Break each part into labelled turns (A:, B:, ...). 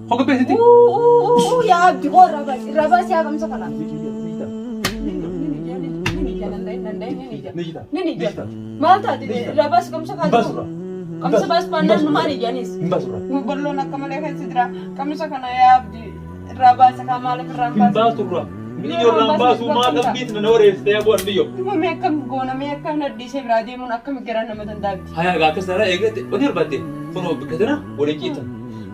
A: Hoga beesitti.
B: Uu yaa abdi koo irraa baasi irraa baasi yaa qamsa kana. Maal taate irraa baasi qamsa
A: Hin baasu
B: kaatu.
A: irraa.
B: Qamsa baas baannaan numaan ijaanis.
A: Hin baasu irraa.
B: Balloon akka malee keessa jira. Qamsa kana yaa abdi irraa baasa kaa maaliif irraa hin
A: Hin
B: baasin?
A: baasu irraa. Miyyoo irraa hin baasu maa qalbiitti na wareessite yaa bu'an miyyoo.
B: Duba mee akkam goona mee akkam nadhiisee biraa deemuun akkam garaa nama danda'abdi.
A: Haya egaa akkas taanaan eegatti wanni barbaadde kunoo bikka tana waliin ciitan.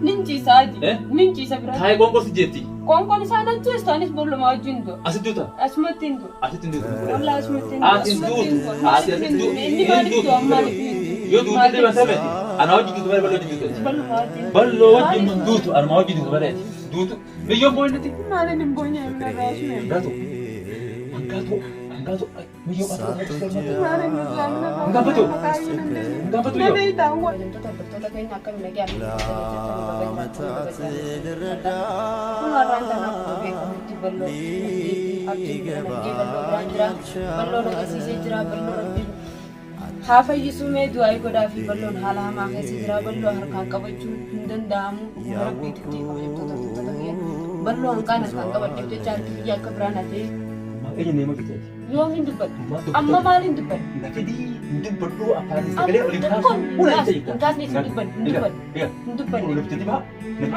B: Nin ciisa ati.
A: Eh?
B: Nin ciisa biraa.
A: Taa'ee qoonqoo si jeetti.
B: Qoonqoon isaa nan ciistu anis bollumaa wajjin du'a.
A: Asitti duuta.
B: Asumatti hin du'u.
A: Asitti hin duutu.
B: Wallaahi asumatti hin du'u.
A: Ati hin
B: Asumatti hin
A: duutu.
B: du'u.
A: Ati asitti duutu.
B: Inni maaliif du'a? Maaliif hin du'u?
A: Yoo duute illee mataa miti. Anaa wajjin duutu malee balloo wajjin duutu.
B: Ballumaa wajjin.
A: Balloo wajjin hin duutu. Anuma wajjin duutu malee. Duutu. Biyyoon boo'innitti.
B: Maaliin hin boonye hin raasne.
A: Hangaatu. Hangaatu. Hangaatu. Biyyoo qaatu.
B: Maaliin hin raasne.
A: Hin gaafatu. Hin gaafatu yoo.
B: Nama hiitaan waan.
C: Kabajamtoota hordoftoota keenya akkam nagaa fi kun har'aan tana akkuma beekamutti balloo abdiin nagee balloo biraan jira balloon agarsiisee jira balloo rabbiin haa fayyisuu mee du'aa'ii godhaa fi balloon haala hamaa keessa jira balloo harkaan qabachuun hin danda'amu dhuguma rabbiititti kabajamtoota hordoftoota keenya balloo hanqaan harkaan qabadheef jecha harki kiyya akka biraan hafee
A: Eenyu nama bitee?
C: Yoomiin dubbadhu? Amma maaliin dubbadhu?
A: Na fidii hin dubbadhu afaan sagalee
C: Amma
A: oliin
C: tokko
A: kaasu.
C: hin
A: Huna
C: kaasne
A: hin
C: hin kaasne hin dubbadhu hin dubbadhu hin dubbadhu.
A: Kun lafti dibaa.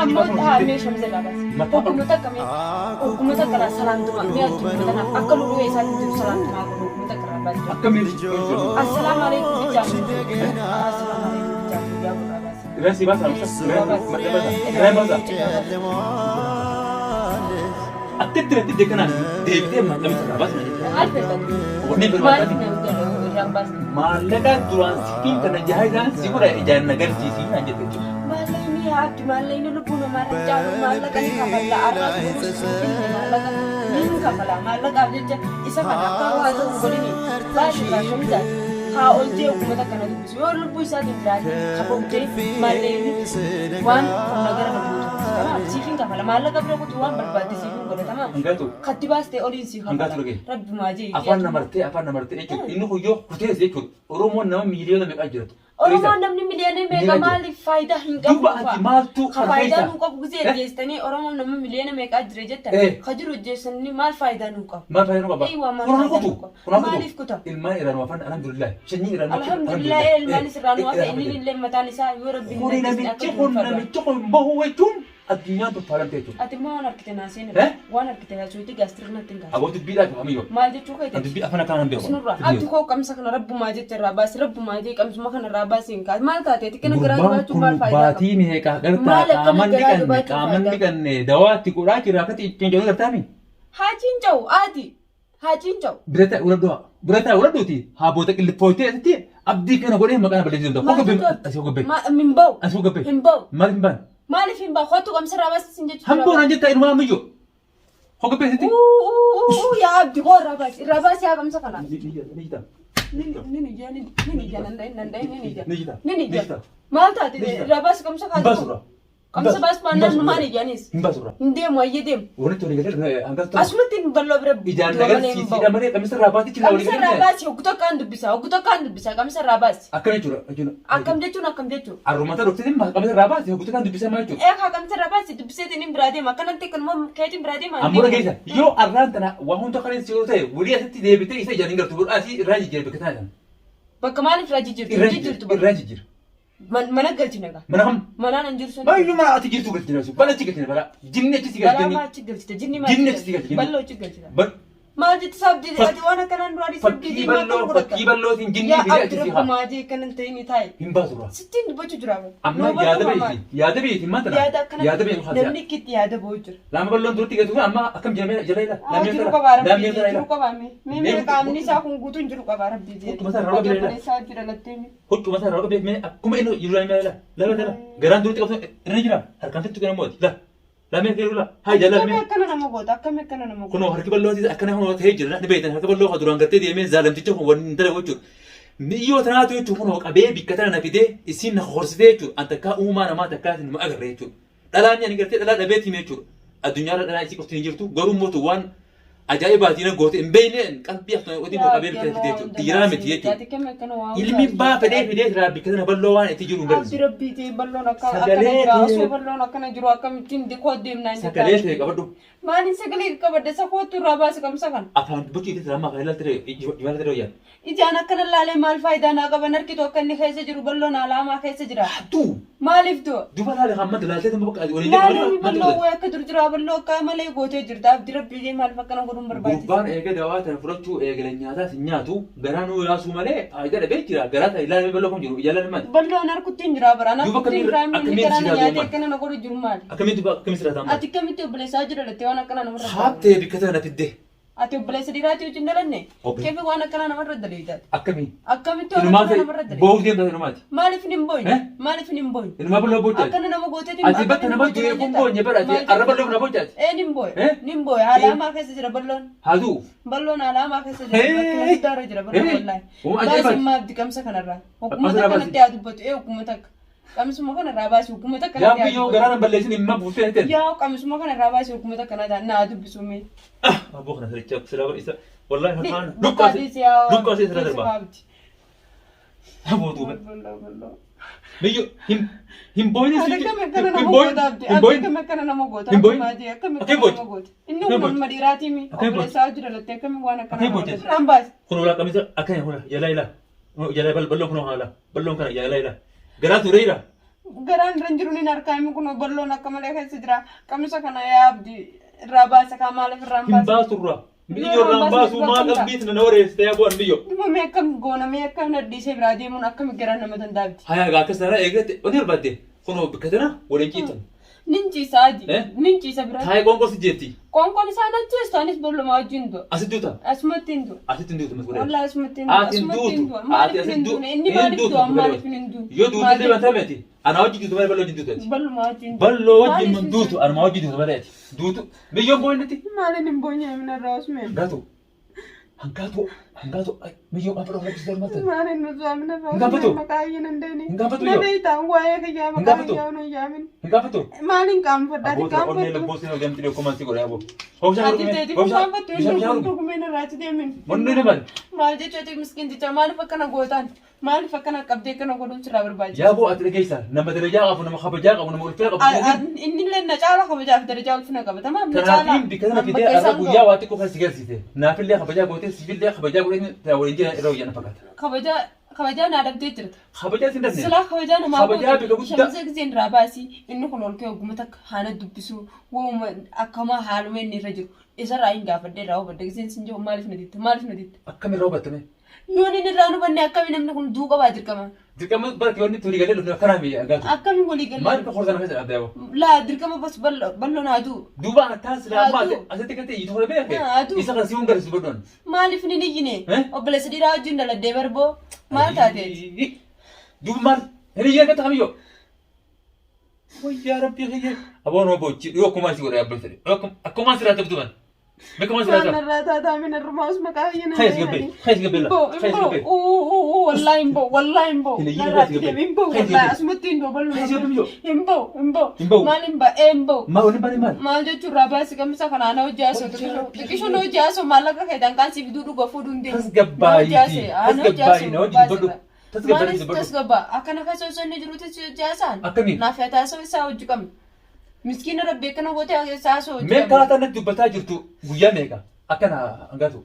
C: Amma haa mee shamsa irraa baasi.
A: Mataa
C: Ogguma takka mee ogguma takka irraa salaamtumaa mee addunyaa tanaaf akka lubuu isaatiin jiru salaamtumaa godhu ogguma takka irraa baasi.
A: Akka miirri.
C: Assalaamu alaikum bichaa. Assalaamu alaikum bichaa guyyaa gurraa baasi.
A: Irraa si baasa. Irraa baasa. Akkatti irratti deekanaan deebitee maqamisa irraa baasna jechuudha.
C: Maal fedhan?
A: Wanni
C: Maaliif
A: barbaadani.
C: na irraa hin baasne?
A: Maallaqa duraan sifiin kana jaayidaan si godha ijaan na garsiisii naan jette jechuudha.
C: Maallaqni yaa abdi maallaqni lubbuu namaarra caalu maallaqa ni kafalla arraa maallaqa ni kafala maallaqaaf jecha isa kana akka waa ta'u godhini baasii irraa shamizaa haa ol jee uummata kana dubbisu yoo lubbuu isaatiin jiraate kabajee maallaqni waan humna gara na guutu tamaam siif hin kafala maallaqa bira kutu waan barbaadde siif hin godha tamaam
A: Hangaatu.
C: katti baastee oliin siif
A: Hangaatu
C: kafala
A: dhagee.
C: rabbumaa jee
A: Afaan namartee afaan namartee jechuudha. Inni kun yoo kutees jechuudha. Oromoon nama miiliyoona meeqaa jiratu.
C: Oromoon namni miliyoona meeqa
A: Miliyoona
C: maaliif faayidaa hin qabu
A: Duuba ati maaltu
C: Ka
A: kana
C: faayidaa
A: keessa?
C: nuu qabu gisee
A: Eh?
C: jeestanii Oromoon nama miliyoona meeqaa jira jettan
A: Eh.
C: ka jiru jeessanii maal faayidaa nuu qabu?
A: Maal faayidaa qaba?
C: Eeywa, maal
A: Kun haa
C: faayidaa
A: kutu.
C: nuu qaba?
A: Kun haa kutu.
C: Maaliif kuta?
A: Ilmaan irraa nu hafan alhamdulillah. Sanyii irraa nu hafan
C: Alhamdulillah ilmaanis irraa nu hafe inni illee mataan isaa yoo rabbiin
A: Kuni
C: hin dandeessine
A: namichi
C: akka
A: kun
C: duunfadha.
A: namichi kun bahu jechuun addunyaan tun faalamte jechuudha.
C: Ati immoo waan harkite naa seeni
A: Eh?
C: waan harkite naa suuti gaastirik natti hin kaasu.
A: Aboo dubbiidhaaf hamiyyoo.
C: Maal jechuu
A: Kan
C: keeti?
A: dubbii afaan akkaan hin beeku.
C: Sinurraa abdi koo qamsa kana rabbumaa jecha irraa baasi rabbumaa jee qamsuma kana irraa baasi hin kaasu. Maal taate ati kana garaa
A: Gurbaan
C: jabaachuun maal
A: kun
C: faayidaa qaba?
A: baatii meeqa gartaa
C: Maal akkana
A: qaaman
C: garaa
A: dhiqanne
C: jabaachuun
A: qaaman
C: faayidaa
A: dhiqanne dawaatti godhaa jira akkatti ittiin jedhu gartaami.
C: Haa ciinca'u ati haa ciinca'u.
A: Bira taa'e uladhu bira taa'e uladhuuti haa boota qillifooytee asitti abdii kana godhee maqaa na balleessuu danda'a.
C: Maal
A: Hoggabbe
C: jechuudha?
A: asii hoggabbe
C: Hin ba'u.
A: asii hoggabbe
C: Hin ba'u.
A: maaliif hin baane?
C: Maaliif hin ba'u? Kottu qamsa irraa baasi sin jechuudha.
A: Hamboo naan jettaa inumaa ammayyoo hoggabbe asitti.
C: Uu yaa abdi koo irraa baasi irraa baasi yaa qamsa kana. Nin ijaa nin ijaa nan dha'in nan dha'in nin ijaa.
A: Ni jita.
C: Nin
A: Ni
C: ijaa.
A: jita.
C: Maal taate
A: Ni jita.
C: irraa baasi qamsa
A: Hin baasu
C: kaatu.
A: irraa.
C: Qamsa baas baannaan numaan ijaanis.
A: Hin baasu irraa.
C: Hin deemu ayyee deemu.
A: Walitti walii galee hanga tokko.
C: Asumatti bal'oo bira
A: Ijaan
C: du'a malee hin
A: nagarsiisiidha
C: ba'u.
A: malee qamisa irraa baatee chillaa walii
C: Qamsa irraa
A: galee.
C: baasi hoggu tokkaan dubbisa hoggu tokkaan dubbisa qamsa irraa baasi.
A: Akkam jechuudha jechuudha.
C: Akkam jechuun akkam jechuun.
A: Arrumata dhuftee qamisa irraa baase hoggu tokkaan dubbisa maal jechuudha.
C: Ee kaa qamsa irraa baasi dubbiseetiin hin biraa deema akkanatti akkanuma keetiin biraa deema. hin
A: Ammoo
C: deemu.
A: dhageessa yoo arraan tana waa hunda kan si yoo ta'e walii asitti deebitee isa ijaan hin gartu godhaa asii irraa jijjiira bakka tana sana.
C: Bakka maaliif irraa jijjiirtu?
A: Irraa
C: Jijjiirtu
A: jijjiira
C: bakka.
A: irraa jijjiira.
C: Mana galchine gaa.
A: Mana kam?
C: Manaan hin jiru sun.
A: Baay'ee mana ati jirtu galchine sun. Bala achi galchine bala. Jinni achi si
C: Balaa
A: galchine.
C: maa achi galchite? Jinni maa
A: Jinni
C: achi
A: achi si galchite.
C: Balloo achi galchite.
A: Bal
C: Maal jette sabdi
A: Fak-
C: ati waan akkanaan duraa dhiisee
A: fakkii balloo fakkii ballootiin jinni
C: Yaa
A: fidee
C: abdi
A: achi si haa.
C: rabbumaa jee akkanan ta'ini taa'i.
A: Hin baasu irraa.
C: Sittiin dubbachuu jira.
A: Amma yaada beeyti. Yaada beeyti maal tana?
C: Yaada akkana
A: Yaada beeyti haa
C: namni itti yaada ba'u jira.
A: Lama balloon duratti gatu amma akkam jedhamee jala ila.
C: Haa jiru qabaa rabbii jee jiru qabaa mee. Mee mee qaamni isaa kun guutuun jiru qabaa rabbii jee.
A: Huccuma isaa irraa qabee
C: Obboleessaa isaa jira lattee mee.
A: Huccuma isaa irraa qabee mee akkuma inni jiru mee ila. Lama lama garaan duratti qabatu irra jira harkaan fittu kana mooti. La lamee kee la haa jala
C: Akkamii
A: mee.
C: akkana nama goota akkamii akkana nama goota.
A: Kunoo harki bal'oo akkana kunoo ta'ee jira ni beektan harka bal'oo kan duraan gartee deemee zaalamticha kun wanni hin dalagu jechuudha. Miyyoo tanaatu jechuun kunoo qabee bikka tana na fidee isiin na horsitee jechuudha. An takkaa uumaa namaa takkaa isin nama agarre jechuudha. Dhalaan ani gartee dhalaa dhabeetii jechuudha. Addunyaarra dhalaa isii qofti hin jirtu garuu mootu waan Ajaa'ibaatii na goote hin beekne qalbii akkana godhee
B: Yaa
A: qabee
B: Abdi
A: bikka
B: amma
A: fidee
B: waa
A: jechuudha.
B: hunda
A: Dhiiraa
B: naa
A: miti
B: seenite.
A: jechuudha.
B: Ati akkami akkana waa
A: Ilmi
B: hundaa
A: baa
B: seenite?
A: fedhee fidee irraa bikka sana bal'oo waan itti jiru hin
B: Abdi
A: garsiisu.
B: rabbii ta'e balloon akka akkana
A: Sagalee
B: jira.
A: ta'e
B: Osoo balloon akkana jiru akkamittiin dikoo deemnaan
A: sagalee
B: jettaa.
A: ta'e qabadhu.
B: Maaliin sagalee qabadde isa kootu irraa baasi qamsa kana.
A: Afaan dubbachuu itti amma afaan ilaaltee jimaala ta'e wayyaa.
B: Ijaan akkana laalee maal faayidaa naa qaban harkitu akka inni keessa jiru balloon alaamaa keessa jira.
A: Hattuu
B: Maaliif du'a?
A: duuba laale kan manta laaltee tuma bakka waliin
B: Laalee
A: jedhu manta
B: balloo
A: godhate.
B: wayii akka dur jira balloo akka malee gootee jirta abdi rabbii maaliif akkana godhuun barbaachisa?
A: Gurbaan eega dawaa tana fudhachuu eegale nyaataas hin nyaatu garaa nuu yaasuu malee faayidaa dhabee jira garaa tana ilaalee bal'oo kan jiru ijaalaan maali.
B: Balloon harkutti hin jira bara
A: Duuba
B: harkutti hin jira inni
A: akkamiin
B: garaa na
A: si
B: nyaatee
A: ilaalu
B: akkana na godhu jiru maali?
A: Akkamiin duuba akkamiin sirraa ta'an
B: Ati akkamitti obboleessaa jiru dhattee waan akkana namarra dalagda?
A: Haabtee bikka tana fidde.
B: Ati obboleessa dhiiraatii wajjin dhalanne?
A: Obbo.
B: Keefi waan akkanaa namarra dalagdaati?
A: Akkamii?
B: Akkamitti waan
A: Inumaa
B: akkanaa namarra dalagda?
A: boo'uuf deemta inumaati.
B: Maaliif hin booyne?
A: Eh?
B: Maaliif hin booyne?
A: Inumaa bal'oo boochaati.
B: Akkana nama gooteetiin
A: Ati bakka nama du'ee kun boonye bara ati arra bal'oo na boochaati.
B: Ee nin booye.
A: Eh?
B: Nin booye. Haala hamaa keessa jira balloon.
A: Haa du'u.
B: Balloon haala hamaa keessa jira.
A: Hey!
B: Rakkina guddaarra jira balloon
A: Hey!
B: wallaahi.
A: Uma ajaa'ibaati.
B: Baasi immaa abdi qamsa kanarraa. Hukumata
A: Qamsa irraa baasi.
B: kanatti haa dubbatu. Ee hukumata akka. Qamisuma kanarraa baasi hukumata
A: Yaa
B: kanatti haa
A: biyyoo
B: dubbatu.
A: garaa nan balleessin imma buuftee jetteen.
B: Yaa qamisuma kanarraa baasi hukumata kanatti naa dubbisu mee.
A: Ah abboo kana sirricha silaa isa wallahi hafaan
B: Lukkaa
A: lukkaa lukkaa sirra darba. Aboo duuba. Biyyo hin hin booyini si
B: Akkami akkana
A: hin
B: nama
A: booyin
B: goota abdi?
A: hin booyin
B: Akkami akkana nama goota?
A: Hin booyin.
B: Akkuma ajee akkami
A: Akkami
B: akkana
A: booti?
B: nama goota? Inni
A: Akkami
B: kun
A: booti?
B: nama dhiiraatii mi?
A: Akkami booti?
B: Obboleessaa hojii dalattee akkami waan akkana
A: Akkami
B: nama
A: booti?
B: goota? Irraan baasi.
A: Kun ulaa qamisa akkana hula jala ila jala balloon kun haala balloon kana jala ila garaa ture jira.
B: Garaan irra hin jiru ni harkaa himi kun balloon akka malee keessa jira. Qamisa kana yaa abdi irraa baasa kaa maaliif irraan
A: Hin
B: baasa?
A: baasurraa. Biyyo irraan baasu maal qalbiit na wareessite yaa bu'an biyyo.
B: Dhuma mee akkam goona mee akkam nadhiisee biraa deemuun akkami garaan nama danda'abdi.
A: Haya gaa akkas taanaan eegatte wanti barbaadde kunoo bakka tana waliin ciitan.
B: Nin ciisa adi.
A: Eh?
B: Nin ciisa biraa.
A: Taa'ee qoonqoo si jeetti.
B: Qoonqoon isaa na ciistu anis bollumaa wajjin du'a.
A: Asitti duuta.
B: Asumatti hin du'a.
A: Asitti hin duutu mas godhee.
B: Wallaahi asumatti hin du'a.
A: Ati hin
B: Asumatti hin
A: duutu.
B: du'a.
A: Ati
B: Maaliif
A: asitti
B: hin
A: duutu.
B: duune? Inni
A: Hin
B: maaliif
A: duutu
B: du'a?
A: mas godhee.
B: Maaliif hin duune?
A: Yoo duute
B: Maal
A: illee mataa miti. Anaa wajjin duutu malee bal'oo wajjin duutu ati.
B: Ballumaa wajjin du'a.
A: Bal'oo wajjin
B: Maaliif
A: man
B: hin
A: duutu anuma wajjin duutu malee ati. Duutu. Biyyoon boo'innitti.
B: Maaliin hin boonye amina irraa osmeen?
A: Hangaatu. Hangaatu. Hangaatu. Biyyoo qaanfa dhoofa jechuu maal ta'e?
B: Maaliin nuti amina irraa
A: Hin gaafatu?
B: osmeen maqaa ayyan hin deeni.
A: Hin gaafatu
B: Na
A: yoo?
B: beektaa waa'ee kiyyaa
A: Hin
B: maqaa
A: gaafatu?
B: kiyyaa hin yaamin.
A: Hin gaafatu?
B: Maaliin qaanfadha? Ati
A: Abboota onnee
B: qaanfattu.
A: lubbuu seenuu deemti dhiyoo komansi godhe aboo. Hoobishaan
B: Ati
A: dhugumee.
B: teeti
A: Hoobishaan
B: qaanfattu
A: bishaan
B: inni
A: bishaan
B: kun
A: dhugu.
B: dhugumeen irraa achi deemin.
A: Wanni ni bal.
B: Maal jechuuti miskiinticha maaliif akkana gootaan? Maaliif akkana qabdee akkana godhuun sirraa barbaachisa?
A: Yaa boo ati dhageessa nama darajaa qabu nama kabajaa qabu nama ulfina qabu.
B: Inni illee na caala kabajaaf darajaa ulfina qaba. Tamaam na caala.
A: Kanaafiin bikka sana fidee
B: Bakka
A: arra
B: isaan
A: guyyaa
B: ga'u.
A: waa xiqqoo kan si garsiise. Naafillee kabajaa gootee siifillee kabajaa godhee waliin jiran irra wayyaa na fakkaata.
B: Kabajaa kabajaa naa dhabdee jirta.
A: Kabajaa sin dhabne.
B: Silaa kabajaa namaa
A: Kabajaa
B: goote
A: bika guddaa.
B: shamsa giseen irraa baasii inni kun ol ka'e ogguma takka haana dubbisuu waanuma akkamaa haaluma inni irra jiru isarraa hin gaafadhe irraa hubadhe giseen sin jiru maaliif na ditta maaliif na ditta.
A: Akkam irraa hubattame?
B: Yoon inni irraa hin hubanne akkami namni kun du'uu qabaa dirqama.
A: Dirqama bara kiyoonni tolii galee dhufne akkanaa mi'a gaatu.
B: Akkami walii galee.
A: Maal bakka hortana keessa dhaabdee aboo?
B: Laa dirqama bas bal'oo naa du'u.
A: Duuba ana taan silaa
B: Haa
A: ammaa
B: du'u.
A: asitti kan ta'e iyyuu kana beeke.
B: Haa du'u.
A: Isa kana si hun garsiisu godhan.
B: Maaliif hin iyyine?
A: Eh?
B: Obboleessa dhiiraa wajjin daladdee barboo maal taateeti?
A: Duuba maal? Hiriyyee kan ta'amiyyoo. Wayyaa rabbii kiyya. Aboo nama boochi dhiyoo akkumaan si godha yaabban fedhe. Akkumaan sirraa ta'u duban. Beekumaan sirraa ta'u.
B: Maal narraa taataa min irrumaa us maqaa kiyya
A: Khayis gabbee. Khayis gabbee la. Khayis gabbee.
B: Wallaahi hin ba'u wallaahi hin ba'u.
A: Hin iyyin
B: Narraa
A: khayis gabbee.
B: deemi hin ba'u
A: Khayis
B: wallaahi
A: gabbee.
B: asumatti hin doobalu.
A: Khayis gabbee miyyoo.
B: Hin ba'u hin ba'u.
A: Hin ba'u.
B: Maal hin ba'e hin ba'u.
A: Maal waliin baane maal?
B: Maal jechuun irraa baasi kamisa kana ana hojii haasoo xiqqisho na hojii haasoo maallaqa keetaan kaan si fiduu dhuga fuudhu hin deemu.
A: Tasgabbaayiiti. Tasgabbaayi na hojii dubbadhu. Tasgabbaayi
B: Maalis
A: dubbadhu.
B: tasgabbaa akkana keessa osoo inni jirutti si hojii haasaan.
A: Akkamiin?
B: Naaf yaa taasoo isaa hojii qabna. Miskiina rabbi akkana gootee isaa haasoo hojii
A: Mee
B: qabna.
A: akkaataa natti dubbataa jirtu guyyaa meeqa? Akkana hangaatu.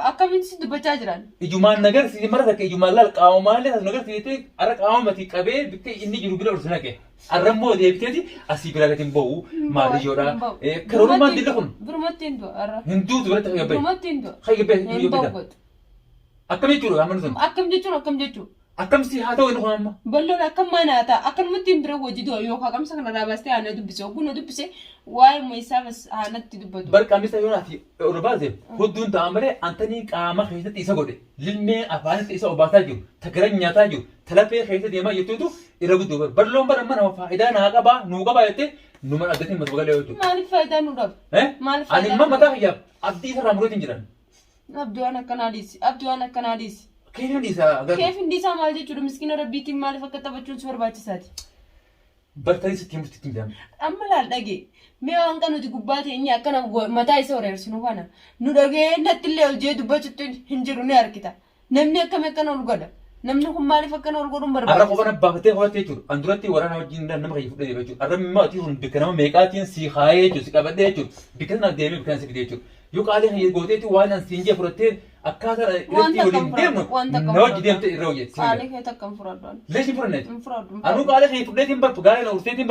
B: Akkamitti si dubbachaa jiran?
A: Ijumaan nagarsiise mara takka ijumaan laal qaamumaallee as nagarsiisee arra qaamumati qabee bikka inni jiru bira ol si naqe. Arra immoo deebiteeti asii biraa gadi hin ba'u maaliyyoodha. Karoorummaan dilli kun
B: Birumatti hin du'a arra.
A: hin duutu biratti hayyabee.
B: Birumatti hin du'a.
A: Hayyabee
B: Hin ba'u godhu.
A: Akkam jechuudha amma sun.
B: Akkam jechuun akkam jechuun.
A: Akkam si haa ta'u inni kun amma.
B: Balloon akkam maana ta'a akkanumatti hin bira hojii du'a yookaan qamsa kana irraa baastee haana dubbise oguu na dubbise waa'ee moo'isaa bas haanatti dubbatu.
A: Bar qaamisa yoo naati ol baase hudduun ta'a malee antanii qaama keessatti isa godhe lilmee afaanitti isa obaasaa jiru ta gara nyaataa jiru ta lafee keessa deemaa jirtutu irra guddoo bar balloon bara amma nama faayidaa naa qabaa nuu qabaa jettee numa addatiin mata galee jechuudha.
B: Maaliif faayidaa nu dhabu?
A: Eh?
B: Maaliif
A: Ani
B: faayidaa
A: immoo
B: nu
A: mataa kiyyaaf abdii isarraa mureetiin jiran.
B: Abdii waan akkanaa dhiisi. Abdii waan akkanaa dhiisi.
A: Keefin dhiisaa garuu.
B: Keefin dhiisaa maal jechuudha miskiina rabbiitiin maaliif akka taphachuun si barbaachisaati?
A: Bartarii sitti himutti ittiin jedhama.
B: Amma laal dhagee. Mee waan kan nuti gubbaa teenyee akkana mataa isa horeersinu kana. Nu dhagee natti illee ol jee dubbachutti hin jiru ni argita. Namni akkami akkana ol godha? Namni kun maaliif akkana ol godhuun
A: Arra
B: barbaachisa?
A: qofana baafatee horatte jechuudha. An duratti waraana wajjin nama kiyya fudhee deema jechuudha. Arra immoo ati kun bikka nama meeqaatiin si kaayee jechuudha si qabadhee jechuudha. Bikka sana deemee bikka sana si fide jechuudha. Yoo qaalii kiyya gooteetti waan an siin jee fudhattee akkaataa
B: Waan
A: irratti
B: takka
A: waliin
B: hin
A: deemnu
B: fudhadhu. Waan takka
A: na wajji
B: hin
A: deemte
B: fudhadhu.
A: irra hojjetti.
B: Qaalii kee takka hin fudhadhu. ani.
A: Leeshi fudhanneeti.
B: Hin fudhadhu. hin
A: Anuu
B: fudhadhu.
A: qaalii kiyya fudheetiin bartu gaarii na urteetiin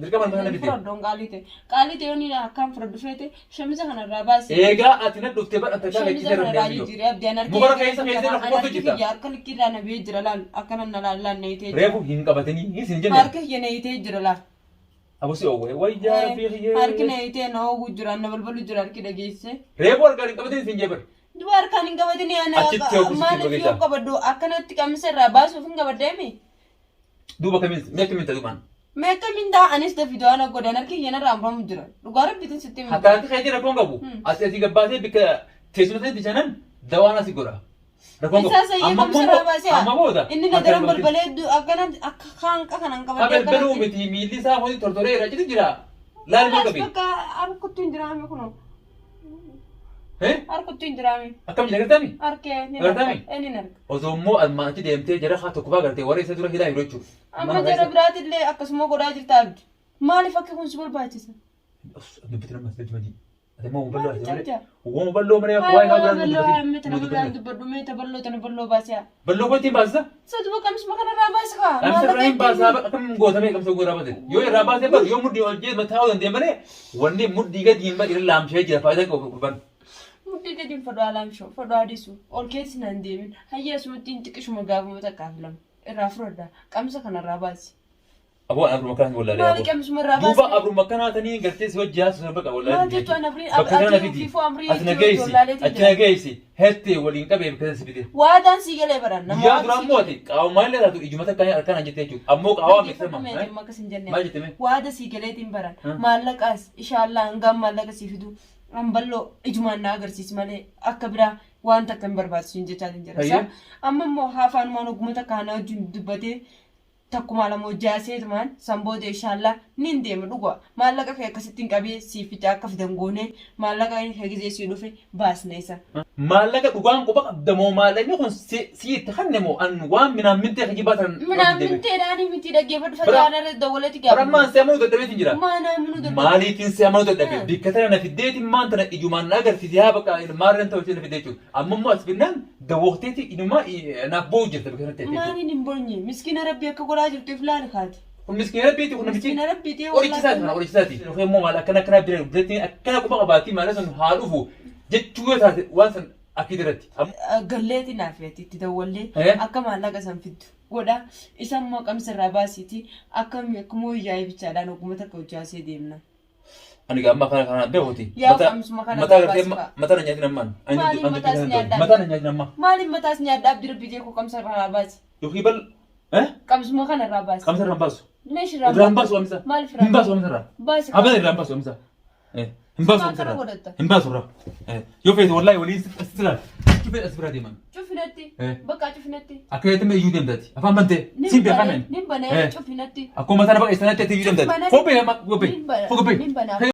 A: dirqama nama sana
B: Hin
A: fide.
B: fudhadhu qaalii ta'e. Qaalii ta'e yoon akkaan fudhadhu feete shamiza kanarraa baasi.
A: Eegaa ati na dhuftee badhatta kaa
B: Shamiza
A: gachiisee
B: kanarraa
A: rabbi
B: jijjiiree abdii an harki
A: Mukara keessa keessa
B: an
A: lafa qotu
B: harki
A: jirta.
B: kiyya harka likkiirraa na ba'ee jira laal akkana na laal laal na hitee jira.
A: Reefu hin qabatanii hin siin jenne.
B: Harka kiyya na hitee jira laal.
A: Abusi oowwe wayyaa rabbii kiyyee.
B: Harki na hitee na ooguu jira na balbalu jira harki dhageesse.
A: Reefu harkaan hin qabatanii siin jee bar.
B: Duba harkaan hin qabatini ana
A: Achitti ooguu sitti
B: maaliif
A: bageessa.
B: yoo qabaddu akkanatti qamisa irraa baasuuf hin qabaddeemi.
A: Duuba kamiin mee akkamiin ta'u duubaan.
B: Mee akkamiin ta'a anis dafi du'aan godhan harki kiyya narraa muramu jira. Dhugaa rabbiitiin sitti hima.
A: Hakkaatti keetii rakkoon qabu. Asii asii gabbaasee bikka teessuma sanitti shanan dawaan asii godha. Rakkoon qabu.
B: Isaa sayyee
A: Amma
B: kamsa
A: immoo
B: irraa baasee haa.
A: amma booda.
B: Inni na
A: harkaan
B: daran
A: qabatin.
B: balbalee akkana akka kaanqa kanan
A: Ha
B: qabadee
A: balbaluu miti miilli isaa hojii tortoree irra citu jira. Laal moo qabi.
B: Bakka harkuttu hin jiraame kunoo.
A: Eh?
B: Harkuttu hin jiraame.
A: Akkam jira gartaami?
B: Harkee ni narka.
A: Gartaami?
B: Ni narka.
A: Osoo immoo armaan achi deemtee jara haa tokko faa gartee warra isa dura hidhaa jiru jechuudha.
B: Amma jara biraatillee akkasuma godhaa jirta abdi. Maaliif akka kun si barbaachisa?
A: Dubbiti nama asirratti majii. Ati immoo bal'oo
B: Maaliif
A: ati malee.
B: cabda?
A: Uumama bal'oo malee
B: Haa
A: waa'ee nama
B: waa
A: biraan
B: bal'oo haa
A: dubbatin.
B: miti nama biraan dubbadhu mee ta bal'oo tana bal'oo baasee haa.
A: Bal'oo kootiin baasisa?
B: Isa duba qamisuma kanarraa baasi kaa.
A: Qamsa
B: Maallaqa
A: irraa hin baasaa
B: ittiin
A: akkam gootamee qamsa irraa baase. Yoo irraa baasee baru yoo mudhii ol jee mataa dandeenye malee wanni mudhii gadi hin bari irra laamshee jira faayidaa qabu gurbaan.
B: Mudhii gadi hin fadhu alaamshoo fadhu adiisu ol keessi naan deemin hayya asumatti hin xiqishuma gaafuma takkaaf lama irraa fudhadha qamsa kanarraa baasi.
A: Aboo abruma akkanaa wallaalee
B: Maali
A: aboo.
B: qamisuma irraa
A: Duuba
B: baasi?
A: abruma akkanaa tanii gartee si wajji haasofan baqa wallaalee.
B: Maal jechuun amrii
A: Bakka kana
B: ati
A: fidi.
B: ofiifuu amrii
A: Ati na
B: jechuun
A: geessi.
B: wallaaleetiin
A: Achi na
B: jira.
A: geessi. Hettee waliin qabee bakka sana si fide.
B: Waadaan sii galee baran nama
A: Guyyaa
B: waan
A: duraa
B: sii
A: immoo
B: galee.
A: ati qaawumaa illee taatu ijuma takka harkaan hin jette jechuudha. Ammoo qaawwaa
B: Dhaggeeffadhu
A: meeqsama.
B: mee dhimma akkas hin jenne.
A: Maal jette mee?
B: Waada sii galeetiin baran
A: Hmm.
B: maallaqaas ishaallaa hangaan maallaqa sii fidu an bal'oo ijumaan na agarsiisi malee akka biraa waan takka hin barbaachisu hin jechaatiin jira.
A: Hayyee.
B: Amma immoo haafaanumaan oguma takka ana wajjin dubbatee takkumaa lama hojjaaseetumaan san booda inshaallaa nin deema dhugaa maallaqa kee akkasittiin qabee siif fixa akka fidan goonee maallaqa kee gizee sii dhufe baasna isa.
A: Maallaqa dhugaan quba qabda moo maallaqni kun si si itti kanne moo an waan minaan mintee kijibaa tan
B: Minaan minteedhaan miti dhaggeeffadhu
A: Bara-
B: facaana irra dawwaleeti
A: Bara ammaan si amanuu dadhabeetiin jira.
B: Maal amanuu dadhabe?
A: Maaliitiin si amanuu dadhabe?
B: Hmm.
A: Bikka tana na fiddeetiin maan tana ijumaan na agarsiisi haa bakka maarreen ta'u ishee na fiddee jechuudha. Amma immoo as finnaan dawwaqteeti inumaa naaf boo'u jirta bikka sanatti jechuudha.
B: Maaliin hin boonye? Miskiina rabbii akka godhaa jirtu if laali kaati.
A: Kun miskiina rabbiiti kun namichi
B: Miskiina rabbiiti
A: qorichisaati kana qorichisaati. Dhufee immoo maal akkana akkana bira biratti akkana quba qabaatii maal sun haa dhufu jechuu yoo taate waan san akki irratti.
B: Galleeti naaf feeti itti dawwallee
A: Eh?
B: akka maallaqa san fiddu godha. Isa immoo qamisa irraa baasiiti akka akkuma wayyaa'ee bichaadhaan oguma takka hojjaasee deemna.
A: Ani gaa amma kana kana beekuti.
B: Yaa qamisuma kana
A: Mataa
B: irraa
A: gartee
B: baasi kaa.
A: mataa na nyaatin ammaan. Ani
B: Maaliin
A: dubbii
B: mataas
A: kana
B: nyaadhaa?
A: mataa na nyaatin amma.
B: Maaliin mataas nyaadhaa abdii rabbii jeekoo qamisa irraa baasi.
A: Yookiin bal eh
B: Qamisuma kana irraa baasi.
A: qamisa irraa hin baasu.
B: Meesh irraa
A: Irraa hin baasu qamisa.
B: Maaliif irraa
A: Hin baasu qamisa irraa.
B: Baasi.
A: Abada irraa hin baasu qamisa. Eh hin baasu
B: Maal
A: qamisa
B: kana
A: irraa.
B: godhatta?
A: Hin baasu irraa. Eh yoo feete wallahi waliin si laal. Cufee as biraa deeman.
B: Cufinatti.
A: Eh.
B: Bakka cufinatti.
A: Akka jettee iyyuu deemtati. Afaan bantee.
B: Nin
A: Siin
B: banee,
A: beekamen.
B: nin banee
A: Eh.
B: cufinatti.
A: Akkuma sana baqa isaanitti iyyuu deemtati.
B: Cufmanatti.
A: Kophee kophee
B: Nin bana-
A: kophee.
B: nin banaa.